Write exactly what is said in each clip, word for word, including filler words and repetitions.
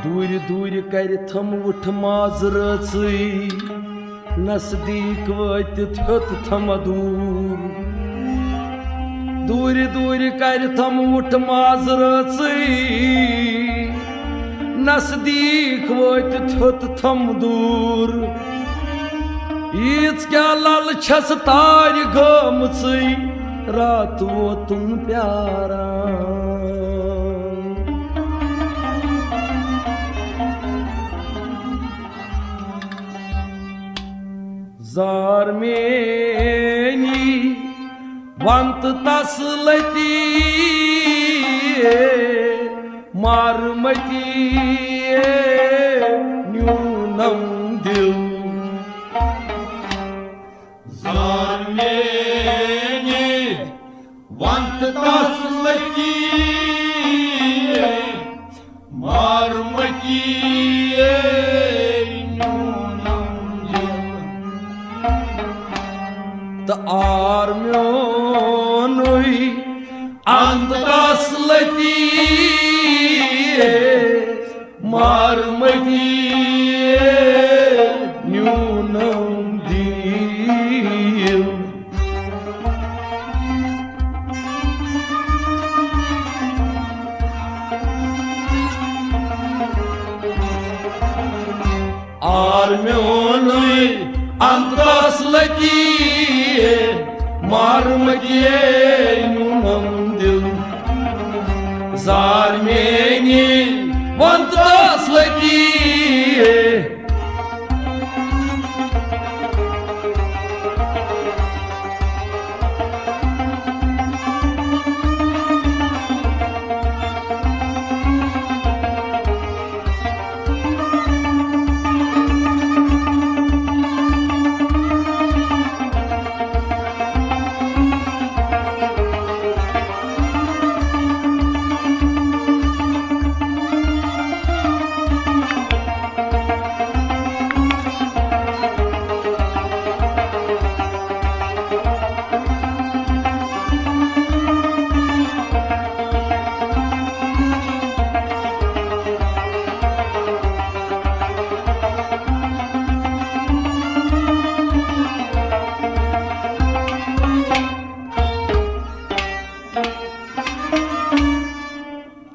دوٗرِ دوٗرِ کَرِ تھم وُٹھ مازرٲژٕے، نزدیٖک وٲتِتھ ہیوٚت تھم دوٗر۔ دوٗرِ دوٗرِ کَرِ تھم وُٹھ مازرٲژٕے، نزدیٖک وٲتِتھ ہیوٚت تھم دوٗر۔ ییٖژ کیٛاہ لَل چھَس تارِ گٲمژٕے، راتہٕ ووتُم پیاران۔ زار میٛٲنی وَن تہٕ تسلتی، مارمتی نیونم دل۔ زار میٛٲنی وَن تہٕ تسلتی، مارمتی نیونم دل۔ تہٕ آر میونُے انداز لتی، مارمتی نیونم دل۔ آر میونُے انداز لتی، مارمتی نیونم دل۔ زار میٛٲنی وَن تہٕ تسلتی۔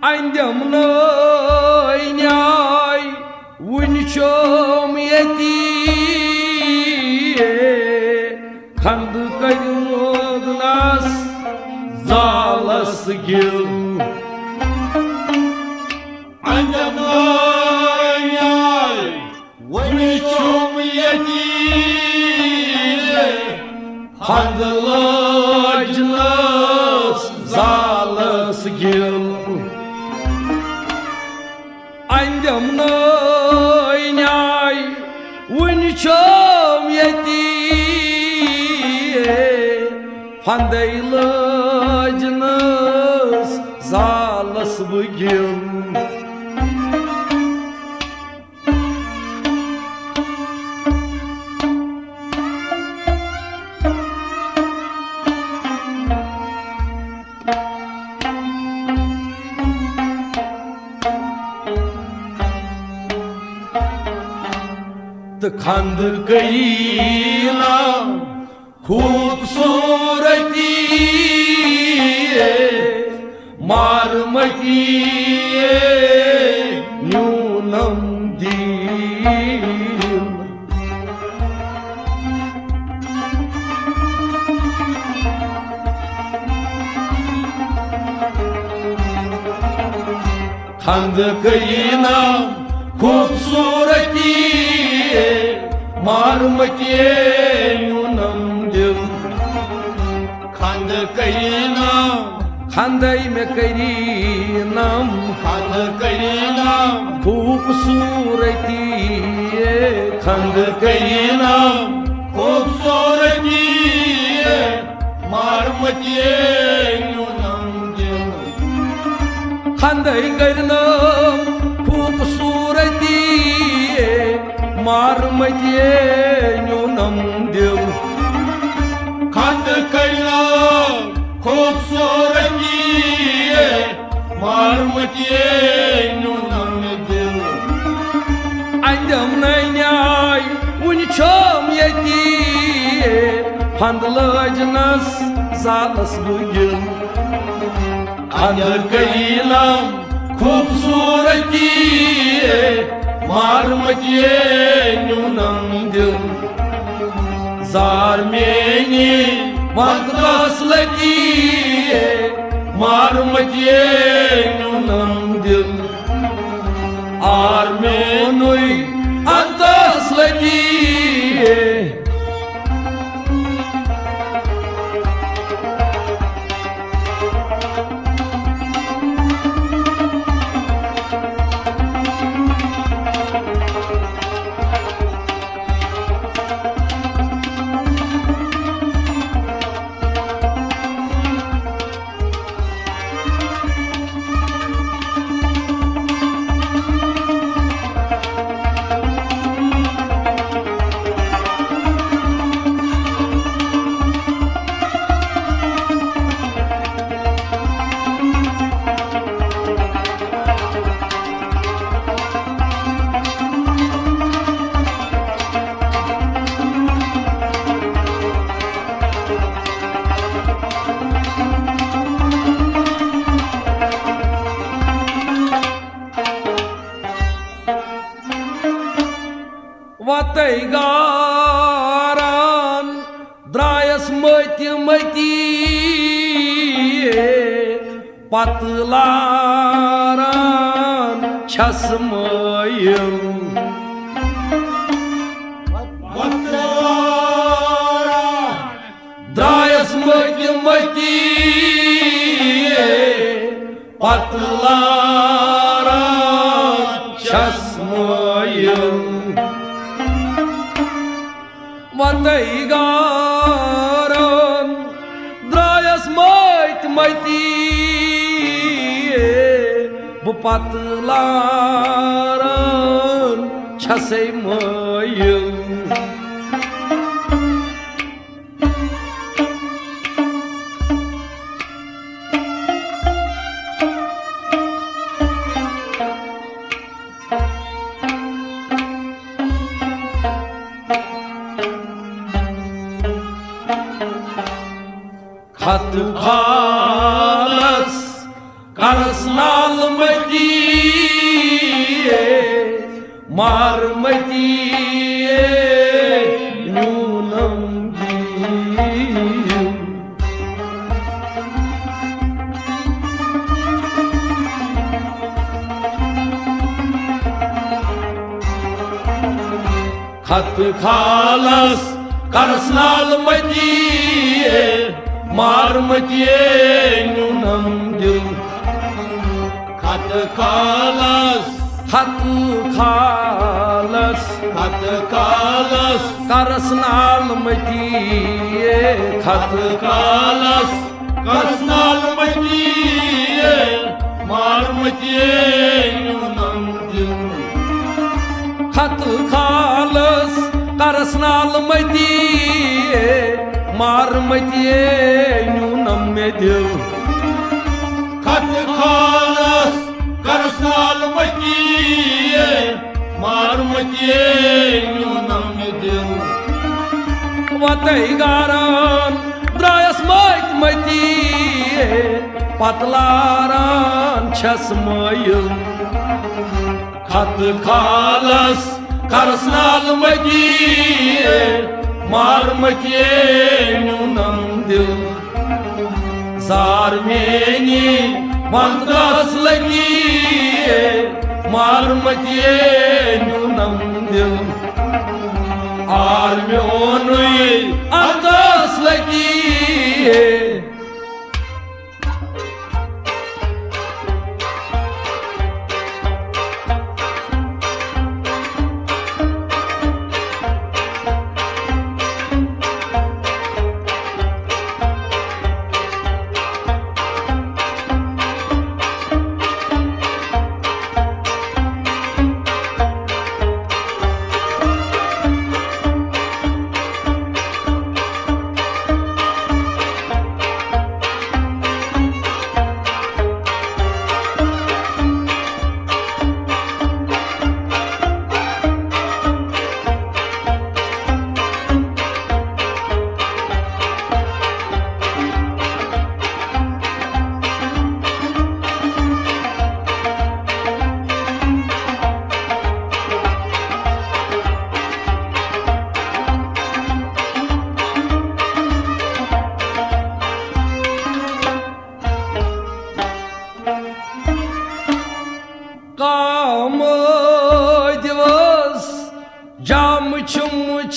اندم نٲے نیاے وُنہِ چھوم ییٚتی، کھنٛدٕ کٔرۍ لوگنس زالس گِل۔ اندم نٲے نیاے وُنہِ چھُم ییٚتی، پھنٛد لٲجنَس زالَس گِل۔ اندم نٲے نیاے وُنہِ چھُم ییٚتی، پھنٛدے لٲجنَس زالَس بہٕ گِل۔ تہٕ خنٛدٕ کٔرِنا خوٗبصوٗرتی مارمتی نیونم دِل۔ خنٛدٕ کٔرِنا خوٗبصوٗرتی مارمتی نیونم دِل۔ خنٛدٕ کٔرِنم۔ خنٛدے مےٚ کٔرِنم۔ خنٛدٕ کٔرِنم۔ خوٗبصوٗرتی۔ خنٛدٕ کٔرِنم۔ خوٗبصوٗرتی۔ مارمتی نیونم دِل۔ خنٛدے کٔرِنم۔ خوٗبصوٗرتی۔ مارمتی نیونم دِل۔ خنٛدٕ کٔرِنم۔ خوٗبصوٗرتی۔ مارمتی نیونم دِل۔ اندم ننیاے وُنہِ چھوم ییٚتی۔ پھنٛد لٲجنس زالس بہٕ گِل۔ اندر کٔرِنم۔ خوٗبصوٗرتی۔ مارمتی نیونم دِل۔ زار میٛٲنی وقتس لتی۔ مارمتی نیونم دِل۔ آر میونُے اتس لتی۔ وتے گاران درایس مٔتۍ مٔتی، پتہٕ لاران چھس مٲیِل۔ درایس مٔتۍ مٔتی، پتہٕ لاران چھس مٲیِل۔ وتے گاران درایس مٔتۍ مٔتی، بہٕ پتہٕ لاران چھسے مٲیِل۔ خط خالس کرس نال متی، مار متی، نیونم دِل۔ خط خالس کرس نال متی، مار متی، نیونم دِل۔ خط خالس، خط خالس، خط خالس کرس نال متی، خط خالس کرس نال متی، مار متی، نیونم دِل۔ خط خالس کرس نال متی، مار متی، نیونم مےٚ دِل۔ خط خالس کرس نال متی، مار متی، نیونم مےٚ دِل۔ وتے گاران درایس مٔتۍ مٔتی، پتہٕ لاران چھس مٲیِل۔ خط خالس کرس نال متی، مار متی، نیونم دِل۔ زار میٛٲنی وندس لتی، مار متی، نیونم دِل۔ آر میونُے اتس لتی،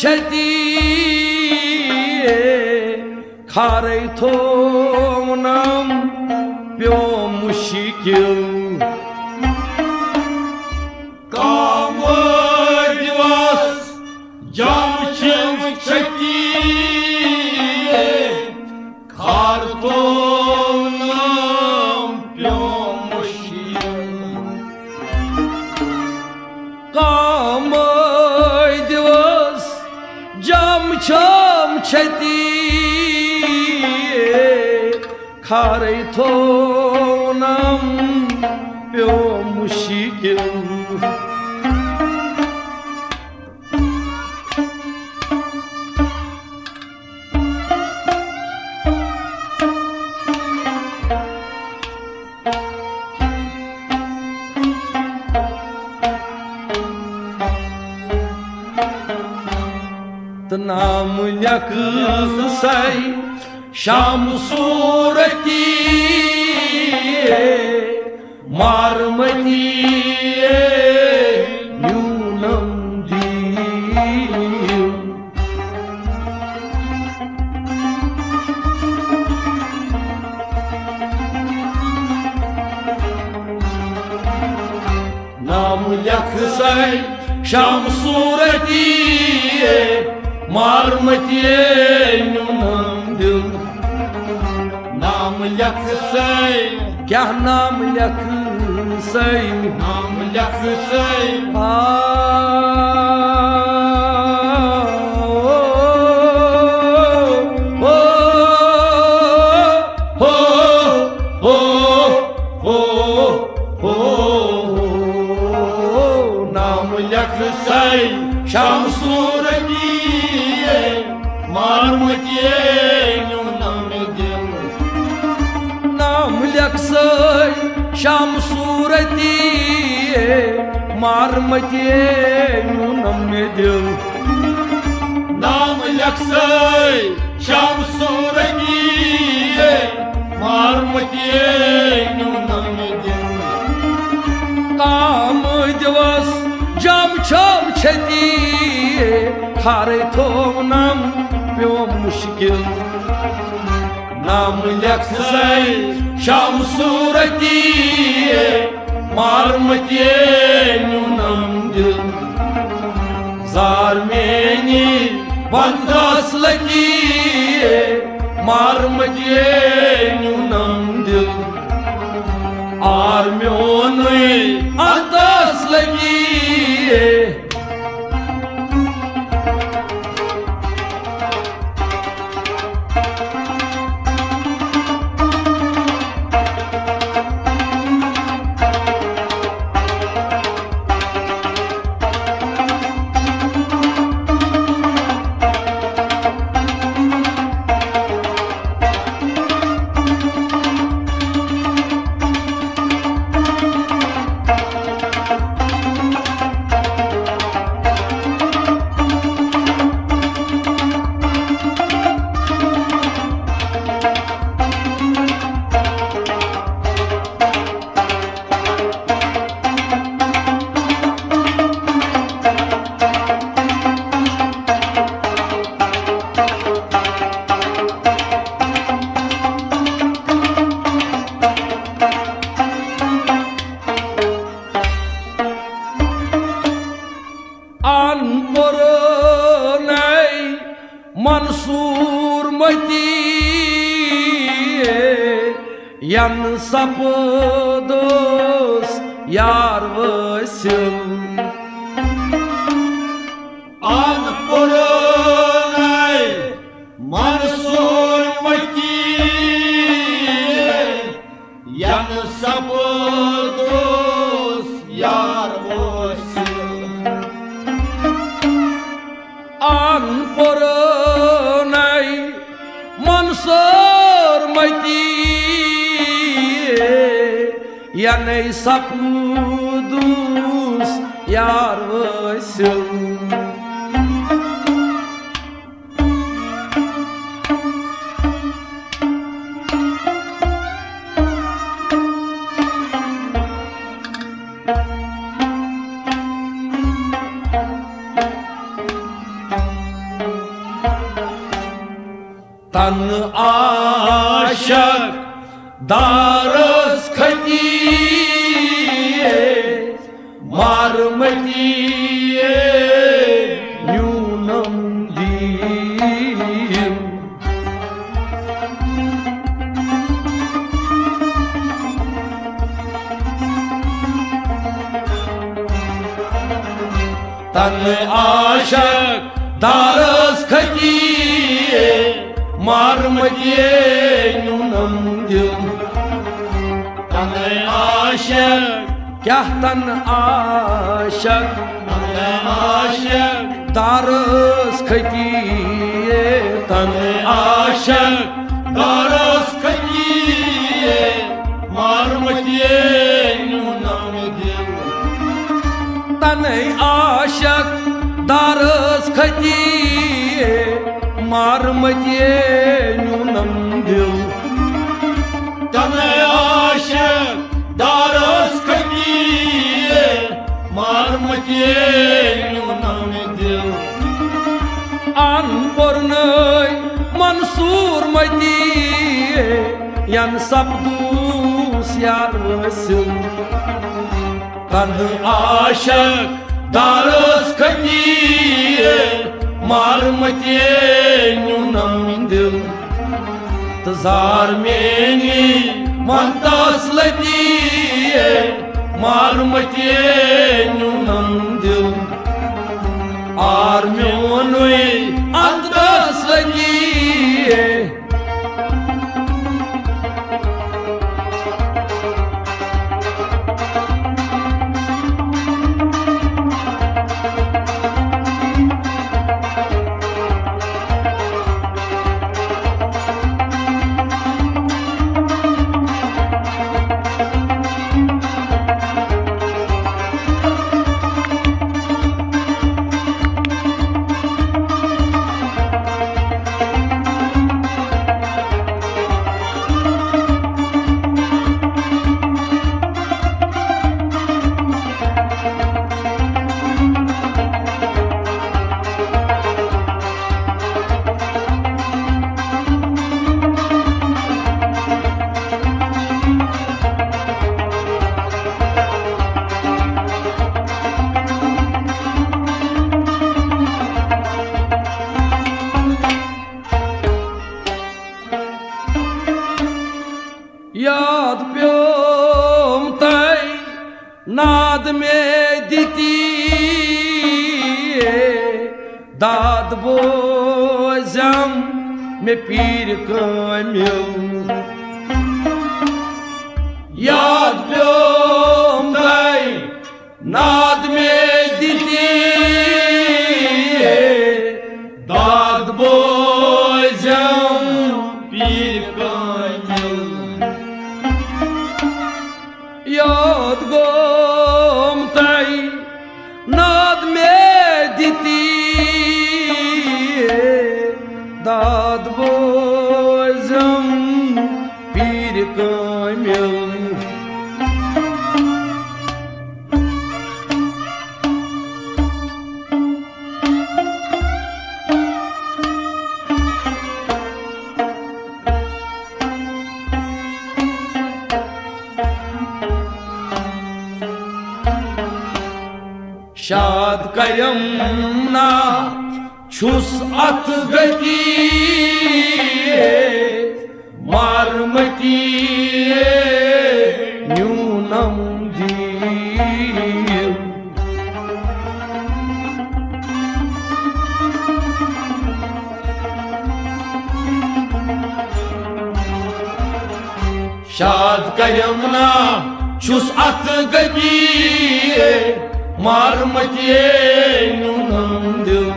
چھتی، خارے تھوونم پیوم مشکل۔ کام دِوس جام چھم چھتی، خار تھوونم پیوم مشکل۔ کام دِوس جام چھم چھتی، خارے تھوونم پیوم مشکل۔ تہٕ نام لیکھ سَے شام صوٗرتی، مارمتی میونم دِل۔ نام لیکھ سَے شام صوٗرتی، مارمتی میونم دِل۔ نام لیکھ سَے۔ کیٛاہ نام لیکھ سَے؟ نام لیکھ سَے۔ آ، او، او، او، او، او، او، نام لیکھ سَے شام صوٗرتی، مارمتی میونم دِل۔ نام لیکھ سَے شام صوٗرتی، مارمتی میونم دِل۔ نام لیکھ سَے شام صوٗرتی، مارمتی میونم دِل۔ کام دِوس جام چھم چھتی، خارے تھوونم پیوم مشکل۔ نام لیکھ سَے شام صوٗرتی، مارمتی میونم دِل۔ زار میٛانہِ بندس لتی، مارمتی میونم دِل۔ آر میونُے اندس لتی۔ ان پرنے منصور متی، ین سپدس یار وٲصِل۔ ان پرنے منصور متی، ین سپدس یار وٲصِل۔ ان پرنے منصور متی، ینَے سپدس یار وٲصِل۔ تن عاشق دارس کھتی مارمتی نیونم دین۔ تن عاشق دارس کھتی مارمتی نیونم دل۔ تن عاشق، کیا تن عاشق، تن عاشق دارس کھتی، تن عاشق دارس کھتی مارمتی نیونم دل۔ تنے عاشق دارس کھتی مارمتی نیونم دل۔ تنے عاشق دارس کھتی مارمتی نیونم دل۔ ان پورنے منصور متی ین سپدوس یار وسل۔ تن عاشق دارس کھتی مارمتی نیونم دل۔ تہٕ زار میٛٲنی منتس لتی مارمتی نیونم دل۔ آر میونُے انتس لتی۔ یاد پیوم تۄہہِ ناد مےٚ دِتی، داد بوزم مےٚ پیٖرِ کٲمِل۔ یاد پیوم تۄہہِ ناد مےٚ دِتی، داد بوزم پیٖرِ کٲمِل۔ یاد گوم تۄہہِ ناد مےٚ دِتی، داد بوزم پیٖرِ کٲمِل۔ شاد کریم نا چھُس اتھ گتی مارمتی نیونم دین۔ شاد کریم نا چھُس اتھ گتی مارمتی نیونم دل۔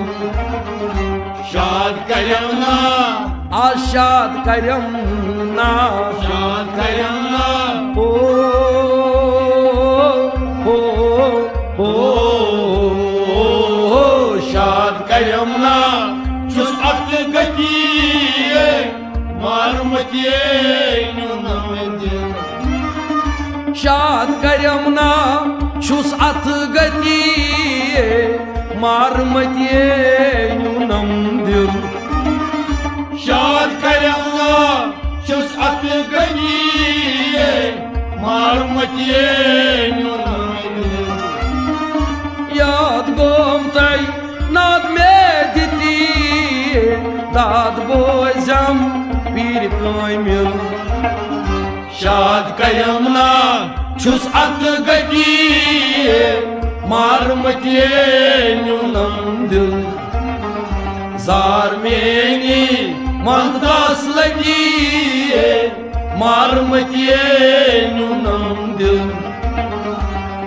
شاد کریم نا، آز شاد کریم نا۔ شاد کریم نا۔ او، او، او، او، شاد کریم نا۔ چھُس اتھ گتی مارمتی نیونم دل۔ شاد کریم نا چھُس اتھ گتی مارمتی نیونم دل۔ شاد اللہ چھُس اتھ گٔنی، مارمتی نیونم دل۔ یاد گوم تۄہہِ ناد مےٚ دِتی، داد بوزم پیٖرِ کٲمِل۔ شاد قیمنا چھُس اتھ گٔنی، مارمتی نیونم دل۔ زار میٛٲنی منٛدَس لگی، مارمتی نیونم دل۔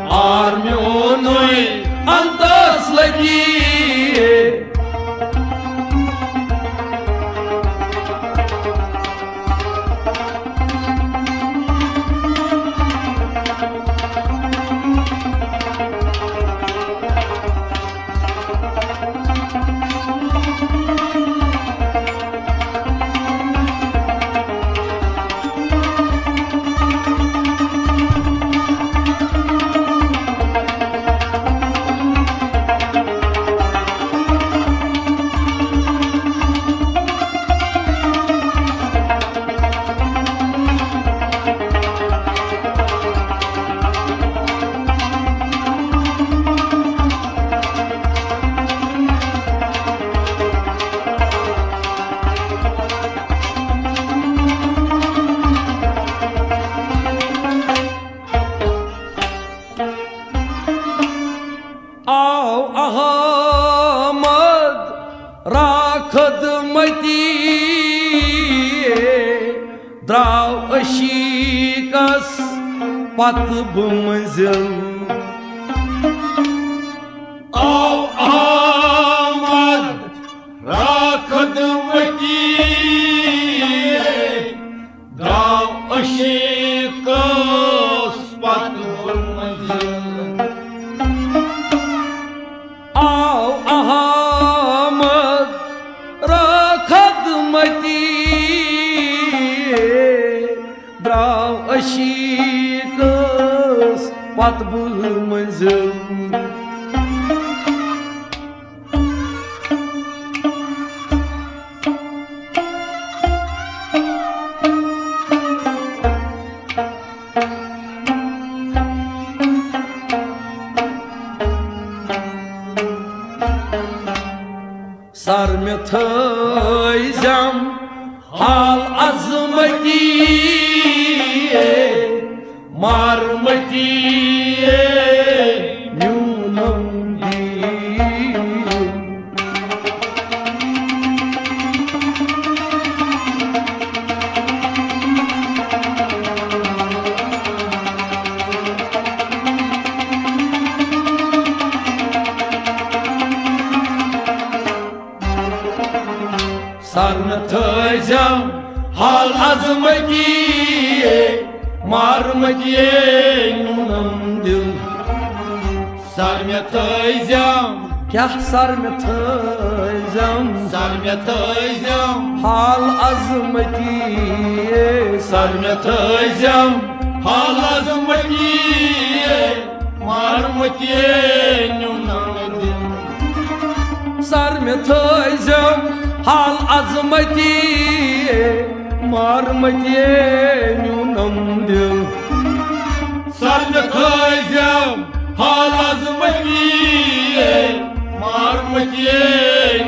آر میٛونُے انتس لگی۔ آو احمد را خدمتی، درٛاو عشیٖقس پتہٕ بہٕ مٔنزِل۔ آو احمد را خدمتی، درٛاو عشیٖقس پتہٕ بہٕ مٔنزِل۔ آو احمد را خدمتی، درٛاو عشیٖقس پتہٕ بہٕ مٔنزِل۔ سر مےٚ تھٲیزٮ۪م حال عظمتی، مارمتی میونم دین۔ سر مےٚ تھٲیزٮ۪م حال عظمتی، مارمتی نیونم دل۔ سر مےٚ تھٲیزٮ۪م۔ کیٛاہ سر مےٚ تھٲیزٮ۪م؟ سر مےٚ تھٲیزٮ۪م۔ حال عظمتی۔ سر مےٚ تھٲیزٮ۪م۔ حال عظمتی۔ مارمتی نیونم دل۔ سر مےٚ تھٲیزٮ۪م۔ حال عظمتی۔ مارمتی نیونم دل۔ سر مےٚ تھٲیزٮ۪م۔ حال عظمتی۔ مارمتی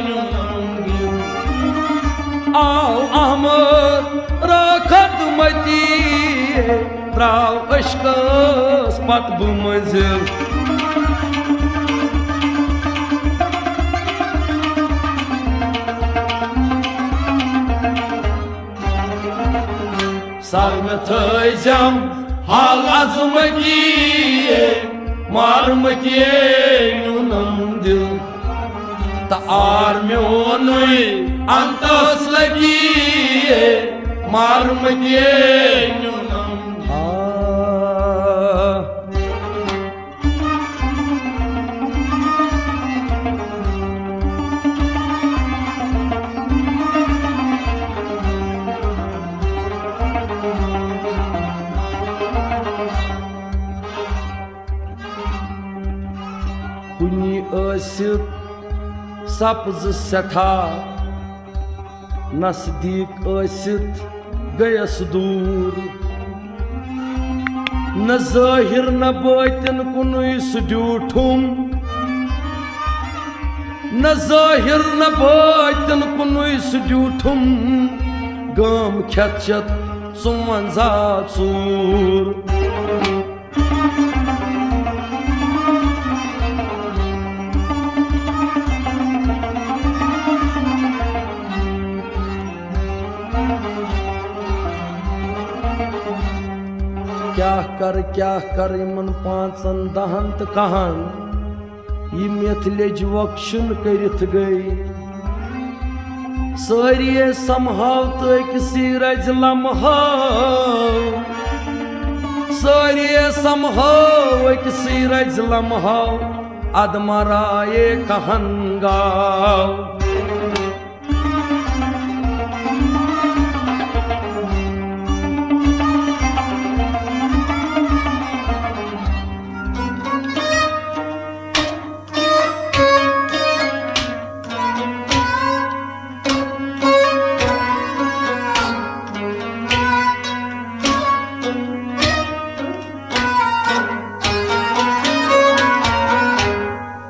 نیونم دل۔ آو احمد را خدمتی، درٛاو عشقس پتہٕ بہٕ مٔنزِل۔ سر مےٚ تھٲیزٮ۪م حال عظمتی، مارمتی نیونم دل۔ تہٕ آر میونُے انتس لگی، مارمتی نیونم۔ آ۔ کُنی ٲسِتھ سبزٕ سٮ۪ٹھاہ، نزدیٖک ٲسِتھ گٔیَس دوٗر۔ نہ ظٲہِر نہ بٲطِن کُنُے سُہ ڈیوٗٹھُم، نہ ظٲہِر نہ بٲطِن کُنُے سُہ ڈیوٗٹھُم، گٲم کھٮ۪تھ چھَتھ ژُوَنزاہ ژوٗر۔ کیٛاہ کر، کیٛاہ کر یِمن پانٛژن، دہن تہٕ کہن، یہِ میٚتھ لیٚجہِ وۄکشُن کٔرِتھ گٔے۔ سٲریے سمہاو تہٕ أکسٕے رزِ لمہاو، سٲریے سمہاو أکسٕے رزِ لمہاو، ادٕ مرایے کہن گاو۔